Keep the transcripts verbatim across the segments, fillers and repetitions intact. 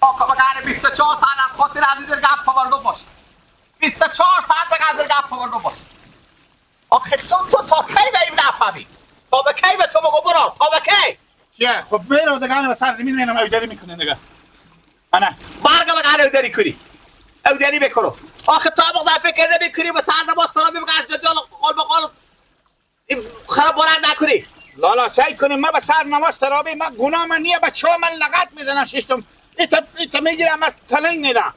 آقا، بگه بیست و چهار ساعت از خاطر از این گپ خبردار باش. بیست و چهار ساعت بگه از این گپ خبردار باش. آخه تو، تو تا کی به این نفهمی؟ تا به کی به تو بگو برو؟ تا به کی؟ چیه؟ خب برو دیگه، الان به سر زمین می‌نم، اودری می‌کنه دیگه. انا. برگه بگه اودری کنی. اودری بکرو. آخه تا مقدار فکر نمی‌کنی، به سر نماز سلام می‌گه از جدال قول به قول این خراب بارک نکنی. لالا، سعی کنیم ما به سر نماز تراویح، ما گناه من نیه، به چا من لغت می‌زنم ششتم. ایتا، ایتا می‌گیرم، من تلنگ می‌دم.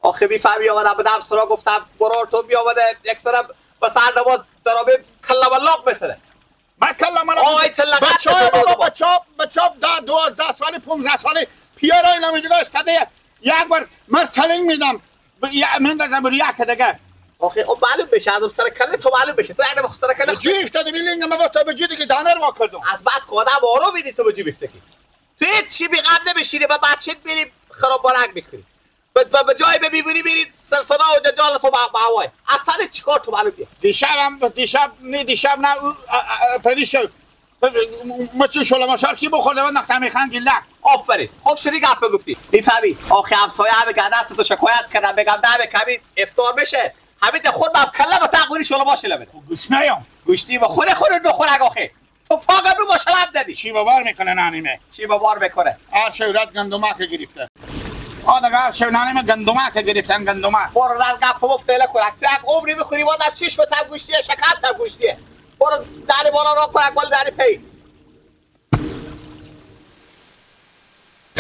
آخه می‌فهمی یا من به دم سرا گفتم، برار تو بیامده، یک سر به سر نماز تراویح کلا ولاق بسره. من کلا ملا آی تلقت بچا، بابا، بابا. بچا، بچا، ده، دوازده سالی، پونزده سالی، پیارای نمی‌دونم استاده، یک بار مر تلنگ می‌دم. ب-، یا، من دزم بری یک دگه. آخه، او معلوم بشه، از سر کله تو معلوم بشه. تو اگه به سر کله جوی افتاده بی لینگ، من با تو به جوی دیگه دانر وا کردم. از بس که آدم آرو بیدی تو به جوی بیفته کی. تو هیچ چی بی غم نمیشینی، با بچت میری خراب بارک می‌کنی. به، به، به جای به می‌بینی میری سرسنا و جنجال تو با، با هوای. اصلاً چی کار تو معلوم نیه. دیشب هم، دیشب، نه، دیشب نه، او، ا، ا، ا، پری شب. ما چون شلم شار کی بخورده و نختمی خان گیلک. آفرین. خب شدی گپ گفتی. می‌فهمی؟ آخه همسایه همه گه دست تو شکایت کردن، بگم نه به کمی افطار بشه. همین ده خود بم کله به تقویری شلم شله بده. گوش نیام. گوشتی و خود خودت بخور اگه آخه. تو پاگم رو با شلم دادی. چی باور می‌کنه نانیمه؟ چی باور می‌کنه؟ آ شهرت گندمک گرفته. آ دگه شو نانیمه گندمک گرفتن، گندمک. برو در گپ مفت ایله کنک. تو یک عمری بخوری، بازم چشم تب گوشتیه، شکم تب گوشتیه. برو دری بالا را کنک، ولی دری پی.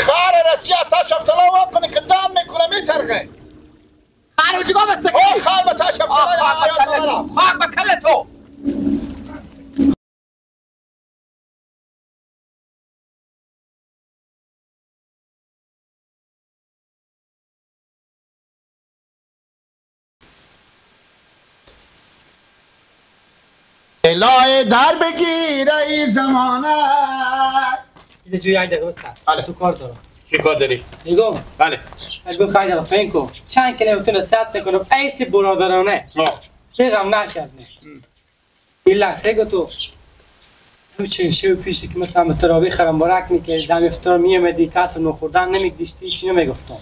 خار رسیه تا شفتلا وا کنی که دم می‌کنه، می‌ترقه. خار رو جگاه بسته او کنی. خار به تا شفتلا آه، خاک به کله تو. خاک به کله تو. الهی در بگیره این زمانه. اینجا جوی یک دقیقه بسته. بله. تو کار دارم. چی کار داری؟ نگاه. بله. از بخیر دارم، فهم کن. چند کلمه تو نصیحت نکنم. ایسی برادرانه. آه. پیغام نشه از من. ام. این لحظه که تو همچین شو پیش که مثلاً به تراویح خرم بارک می‌کرد، دم افطار می‌آمدی، کس نون خوردن نمی‌دیشتی، چی نمی‌گفتم.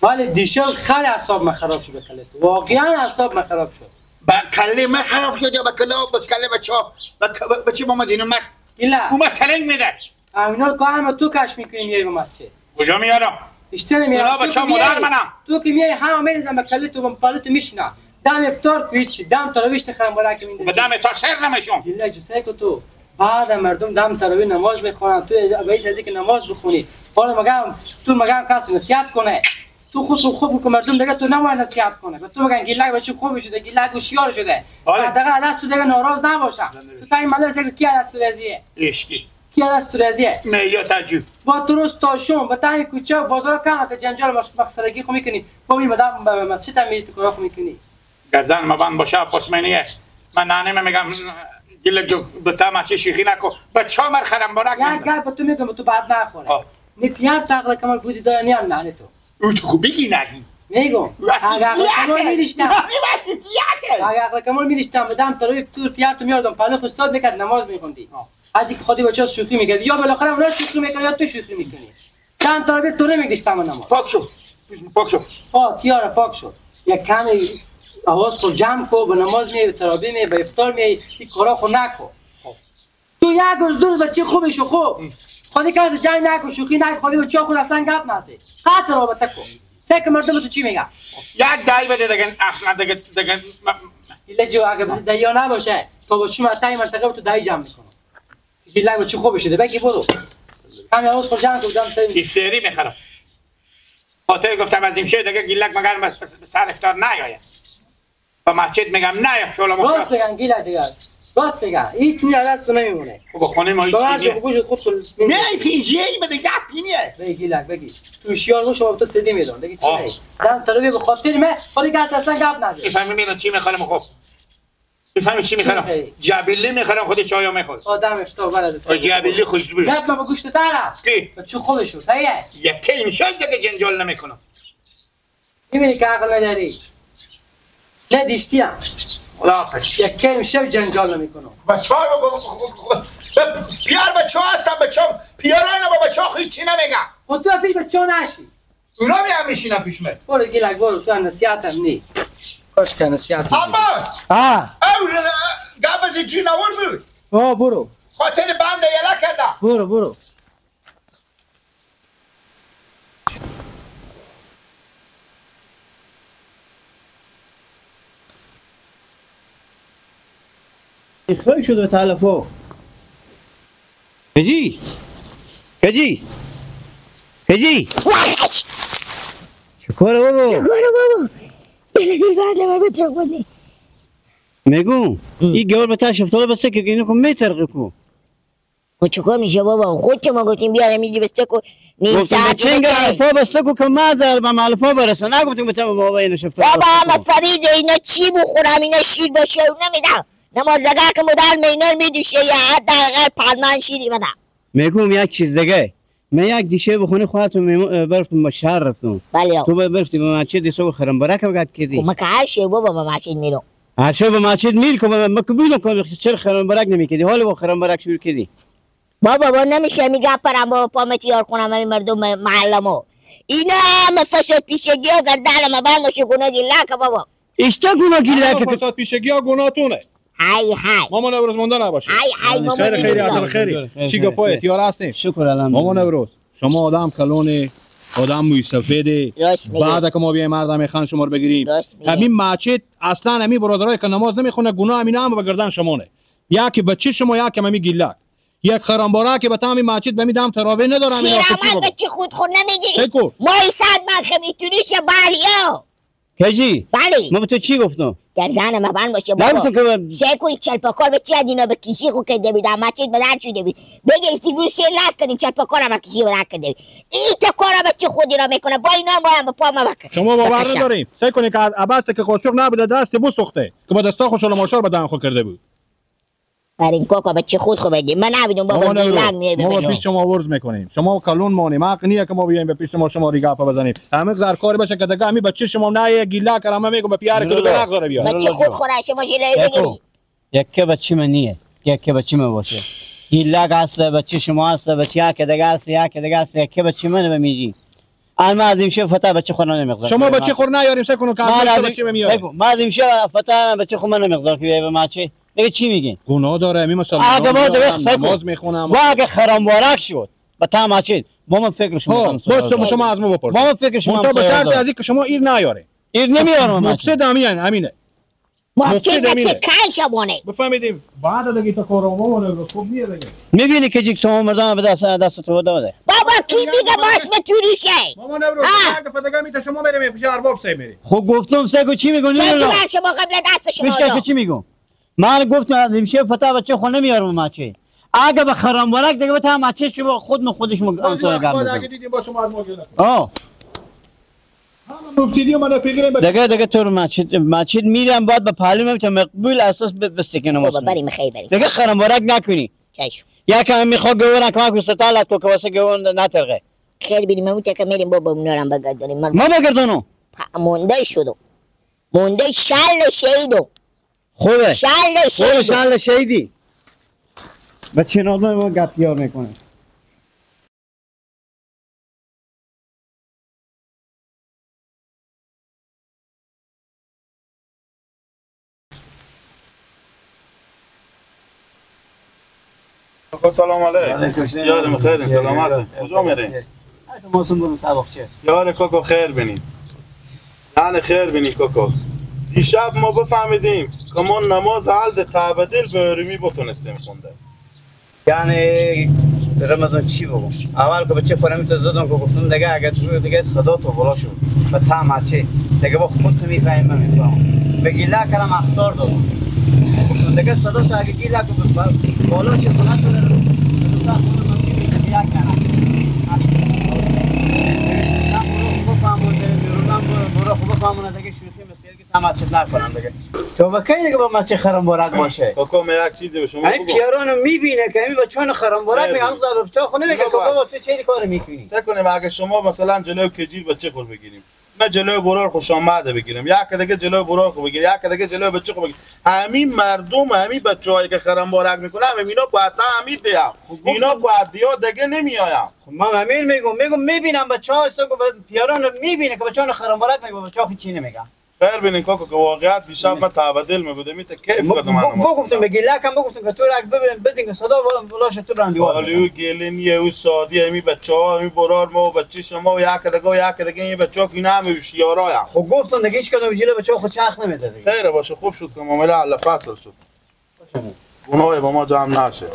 ولی دیشب خیلی اعصاب من خراب شد به کله تو. واقعاً اعصاب من خراب شد. به کله من خراب شد یا به کله، به کله بچا، به ک-، به، به چی با من دینم مک؟ ایلا. او من تلنگ می‌ده. اونا که همه تو کش می‌کنی میای به مسجد. کجا میارم؟ اشتنه میارم. اونا تو بچه که میای، مادر منم. تو که میای همه می‌ریزم به کله تو، به پاله تو می‌شینم. دم افطار کو هیچی، دم تراویح اشته خرم بارک میندازی. به دم افطار سر نمیشم. گله جو سه کو تو. بعد مردم دم تراویح نماز می‌خونن، تو به هیچ ازی که نماز بخونی. حالا مگم، تو مگم کس نصیحت کنه؟ تو خود تو خوب که مردم دیگه تو نمای نصیحت کنه. به تو بگن گیلک بچه خوبی شده، گیلک هوشیار شده. آره. بعد دیگه از تو دیگه ناراض نباشم. تو تا این مدرسه که کی از تو راضیه؟ اشکی. کی از تو راضیه؟ نه، یا تجو. با درست تا شوم، با تای کوچه و بازار کم که جنجال مس-، مخسرگی خو می‌کنی. با می مدام به مسجد هم می‌ری تو کارا خو می‌کنی. گردن مبند باشه، پس منیه. من نانه من می‌گم، گیلک جو، به تا مچه شیخی نکو. به چا مر خرم بارک یک نده. گپ به تو می‌گم، به تو بعد نخوره. آه. می پیار تا عقل کمال بودی داره نیم نانه تو. او تو خو بگی نگی. می‌گم. وقتی اگه عقل کمال می‌دیشتم. وقتی فیاته. اگه عقل کمال می‌دیشتم، بدم تراویح تور پیار تو می‌آوردم، پالوخ استاد می‌کرد، نماز می‌خوندی. آه. از اینکه خودی بچه‌ها شوخی می‌کرد، یا بالاخره اونا شوخی می‌کنن یا تو شوخی می‌کنی. دم تراویح تو نمی‌دیشتم نماز. پاک شو. پاک شو. آه، تیاره پاک شد. یک کمی حواس خود جمع کو، به نماز میای، به تراویح میای، به افطار میای، این کارا خو نکو. خب. تو یک روز دو روز بچه خوبی شو خوب. ام. خودی کس جنگ نکو، شوخی نکو، خودی بچه خود اصلاً گپ نزه. قطع رابطه کو. سه که مردم تو چی میگن؟ یک دهی بده دیگه، اصلاً دیگه، دیگه، م-، م-، ایله جو اگه بزی دهیا نباشه، تا با شما تای منطقه تو دهی جمع می‌کنم. گیلک بچه خوبی شده، بگی برو. همین حواس خود جمع کو، جمع تای این سری می‌خرم. خاطر گفتم از این شعر دیگه گیلک مگر بس، بس، بس سر افطار نیاید. به مسجد می‌گم نه، یا شلم راست می‌گن گیلک دیگر. راست می‌گن. هیچ نیه دست تو نمیمونه. خب، خونه ما هیچ تو هر چی جا نیه. بگوشی خود کن. نه، پینجیه ای بده، گپ اینیه. بگی گیلک، بگی. تو هوشیار باش، تو صدی می‌دون. بگی چی آه. می‌گی؟ دم تراویح به خاطر من، خودی کس اصلاً گپ نزد. می‌فهمی می‌رم چی می‌خرم خب؟ می‌فهمی چی چی می‌خرم؟ می‌خری؟ جبلی می‌خرم، خودی چای می‌خوره. آدم افتار بلد. آه، جبلی خوشبو. گپ ما به گوشت دارم. کی؟ به چه خوبه شو، صحیحه؟ یکی امشب دیگه جنجال نمی‌کنم. می‌بینی که عقل نداری. نه دیشتی هم. خداحافظ. یک کلم شو جنجال نمی‌کنم. بچه‌ها رو ب-، ب-، ب-، ب-، پیار بچه‌ها هستن، بچه‌ها، پیاران با بچه‌ها خیلی چی نمی‌گم. خب تو اصلاً بچه‌ها نشی. اونا می هم میشینم پیش من. برو گیلک، برو، تو نصیحت هم نی. کاش که نصیحت هم نی. عباس! ها. او ر-، گپ از جی نور بود. آه، برو. خاطر بند یلا کرده. برو، برو. خیلی شد به تلفو. کجی؟ کجی؟ کجی؟ چکاره بابا؟ چکاره بابا؟ دل دل بعد ما بترکونی. میگو، ای گور به تا شفتاله بسته که اینو کو میترقه کو. خو چیکار می‌شه بابا؟ خود که ما گفتیم بیارم می‌گی بسته کو، نیم گفتیم ساعت بچه اینگه بچه. الفا بسته کو که ما در به الفا برسه. نگفتیم بتم ما بین شفته بابا، بسته اما کو. فرید، اینا چی بخورم؟ اینا شیر به شیر نمی‌دم. نمازگاه که مدام مینا رو می‌دوشه، یا حتی اگر پالمان شیری بدم. می‌گم یک چیز دیگه. من یک دیشه بخونه خواهتون میمو-، اه، برفتم به شهر رفتم. بله. تو ب-، برفتی به مسجد، دیسه و خرم برک بگت کدی. خب من که هر شیء بابا به مسجد میرم. هر شو به مسجد میر که من، من که بودم که چرا خرم برک نمی‌کدی؟ حالا با خرم برک شروع کدی. بابا، با نمیشه می گپ پرم بابا، پا متیار کنم این مردم معلمو. اینا همه فساد پیشگی ها گردن ما بر مشه گناه گیلکه بابا. اشته گناه گیلکه. فساد پیشگی ها گناه تونه. های های. ماما نوروز مونده نباشه. های های ماما خیر، خیر، نوروز. خیر. چی گپای تیار هستیم؟ شکر الحمدلله. ماما نوروز، شما آدم کلونی، آدم موی سفیدی. راست میگی. بعد که ما بیایم مردم خان شما رو بگیریم. راست میگی. همین مسجد اصلاً همین برادرای که نماز نمیخونه گناه همینا هم به گردن شما نه. یا که بچه شما یا که همین گیلک. یک خرم بارا که به تمام مسجد به می دم ترابه ندارم، اینا که چی بگم؟ بچه خود خود نمیگی. سیکو. ما این صد من خمیتونی شه باریا. کجی؟ بله. من به تو چی گفتم؟ گردن ما بند باشه بابا. نگفتم که من سیکو چلپاکار به چی ادینا به کیشی خو که دبی در مسجد به در چی دبی. بگه ایستی گور سه لات کردیم چلپاکار هم کیشی به در کردیم. این تا کار به چه خودی را می‌کنه؟ با اینا ما هم به پا ما بکن. شما باور نداریم. سیکو که عباس که قاشق نبوده دست بو سخته. که با دستا خوش لماشار به دهن خو کرده بود. بریم کاکا، بچه خود خو بدیم. من نبیدم بابا، ماما نورو، گیلک میای ما به ببینیم. پیش شما عرض می‌کنیم. شما کلون مانیم، حق نیه که ما بیایم به پیش شما، شما ری گپ بزنیم. همین زرکار باشه که دقه همین بچه شما نه یه گیلک کرم میگم به پیاره که دو درخ داره بیاره. بچه خود خوره، شما جلوی بگیری. یکه بچه من نیه، یکه بچه من باشه. گیلک هسته، بچه شما هسته، بچه یکه دقه هسته، یکه دقه هسته، یکه بچه من به میگی. الان ما از این شب فتا بچه خور نمی‌خورم. شما بچه خور نیاریم، سه کنو که ما از این شب بچه میاریم. ما از این شب فتا بچه خور من نمی‌خورم که به ما چه؟ دیگه چی میگی؟ گناه داره، همین مسلمان آقا، ما دیگه سکو. نماز می‌خونم. و اگه خرم وارک شد، به تماچید. با من فکر شما ها، هم باز سوال تو دارم. شما از ما بپرس. با من فکر شما منتها هم به سوال شرط دارم. از اینکه شما ایر نیاره. ایر نمیارم من. مفسد همین، همینه. مفسد مفسد همینه. چه کار شمانه؟ بفهمیدیم. بعد دیگه تو کارو ما رو خوب نیه دیگه. می‌بینی که جیک شما مردم به دست، دست تو داده. بابا، کی میگه باش به توریشه؟ ماما نبرو، ها. یک دفعه دیگه می‌ته شما می‌ریم، پیش ارباب سه می‌ریم. خب گفتم سه کو چی می‌گو؟ چه نمی‌رم. که بر شما قبل دست شما پیش داد؟ که چی می‌گو؟ من گفتم از این شب فتا بچه خو نمیارم ما چه. اگه به خرم ورک دیگه به تا ما چه شو خود من خودش مگ-، باز همسایه وقت گرم بعد بزن. اگه دیدیم با شما از ما گله. آه. همه مفسدی و منافقین به دگه، دگه تو رو مسجد، مسجد می‌رم، باید به پهلو می‌تونم مقبول اساس ب-، بسته کنم بابا، اصلا. بریم خیلی بریم. دگه خرم ورک نکنی. چشم. یک هم می‌خواد گورن کمک بسته تا لطکو که واسه گورن نترقه. خیر بریم، همون که می‌ریم بابا، اونا رو هم بگردانیم. من ما بگردانو. پ-، مونده شدو. مونده شل شهیدو. خوبه. شل خوبه، شهیدو. شل شهیدی. بچه نادم ما گپ یار می‌کنه. کاکا سلام علیک. وعلیکم السلام. یارم خیرین، سلامت. کجا میرین؟ موسم برو طبق چه؟ یار کاکا خیر بینی. یعنی خیر بینی کاکا. دیشب ما بفهمیدیم که ما نماز حل ده تعبدیل به ارومی بتونستیم خونده. یعنی رمضان چی بگم؟ اول که بچه خورمی تو زدم که گفتم دیگه اگه تو دیگه صدا تو بلا شد. به طعم چی؟ دیگه با خود تو می‌فهمی، من می‌فهمم. به گیلک هم اخطار دادم. گفتم دیگه صدا تو اگه گیلک ب-، ب-، بالا شد، صدا تو رو، تو تا خود من می‌بینم، یک دانه. نه، برو خوب بفهمون، دیگه بیرون هم برو، برو خوب بفهمون، دیگه شوخی مسخره. هم مسجد نکنن دیگه. تو با کی دیگه با مسجد خرم ورق باشه؟ کاکا، من یک چیزی به شما این بگم. پیارانو می‌بینه که این بچه‌ان خرم ورق خیلی. می‌گن، همون زن بچه‌ها خونه می‌گه که بابا. بابا تو چه کار می‌کنی؟ سه کنیم، اگه شما مثلاً جلوی کجیر بچه خور بگیریم، من جلوی برار خوش آمده بگیرم، یک دگه جلوی برار خو بگیر، یک دگه جلوی بچه خو بگیر. همین مردم، همین بچه‌هایی که خرم بارک می‌کنه، همین اینا کو حتی همین دیا. خب، اینا گفتم کو حتی ها دگه نمی‌آیم. خب، من همین می‌گم، می‌گم می‌بینم بچه‌ها هستن که ب-، پیاران رو می‌بینه که بچه‌ها خرم بارک می‌گه، بچه‌ها خود چی نمی‌گن. خیر بینین کاکا که واقعیت دیشب من تعب دل می‌بودم، این تا کیف ب-، کردم ب-، انا بگفتم، به گیلک هم بگفتم که تو رک ببین، بدین که صدا بلند، بلند شد، تو رنگ دیوار حالی بزن. او گیله نیه، او سادی، همی بچه‌ها، همی برار ما و بچه شما و یک دگه و یک دگه، این بچه‌ها که اینا همه هوشیارای هم. خب گفتم دیگه، هیچ کدوم جلو بچه‌ها خود چرخ نمی‌ده دیگه. خیره باشه، خوب شد که معامله حل فصل شد. باشه. گناه با ما جمع نشه.